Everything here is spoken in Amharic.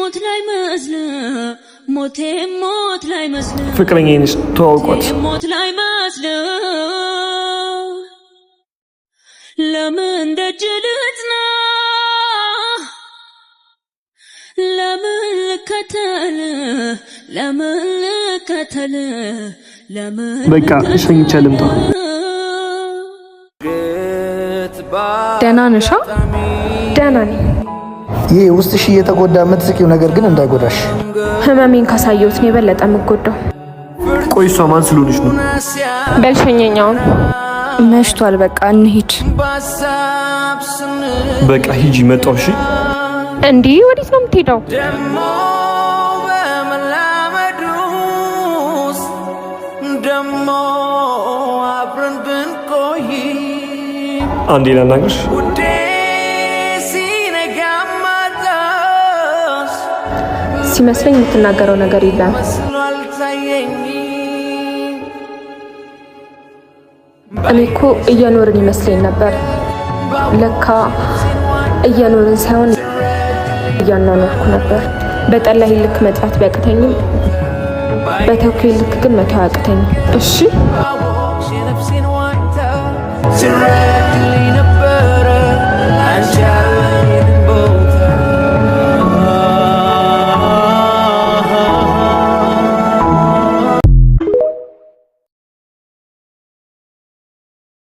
ሞት ላይ መስል፣ ሞቴ ሞት ላይ መስል። ፍቅረኛዬ ነች፣ ተዋውቋት። ሞት ላይ መስል፣ ለምን ደጅ ልጽና? ለምን ልከተል? ለምን ልከተል? ለምን? በቃ ሸኝቼ ልምጣ። ደህና ነሻ? ደህና ነኝ። ይህ ውስጥሽ እየተጎዳ የምትስቂው ነገር ግን እንዳይጎዳሽ። ህመሜን ካሳየሁት ነው የበለጠ የምጎዳው። ቆይ እሷ ማን ስለሆነች ነው? በል ሸኘኛውን። መሽቷል። በቃ እንሂድ። በቃ ሂጂ፣ መጣሁ። እሺ። እንዲህ ወዴት ነው የምትሄደው? ደሞ በመላመዱስ ደሞ አብረን ብንቆይ። አንዴ ላናግርሽ። ውዴ ሲነጋ ማታስ ሲመስለኝ የምትናገረው ነገር የለም። መስሎ አልታየኝም። እኔ እኮ እየኖርን ይመስለኝ ነበር። ለካ እየኖርን ሳይሆን እያኗኗርኩ ነበር። በጠላሄ ልክ መጥላት ቢያቅተኝም በተውኩኝ ልክ ግን መተው አያቅተኝም። እሺ። ባወቅሽ የነፍሴን ዋይታ ስረ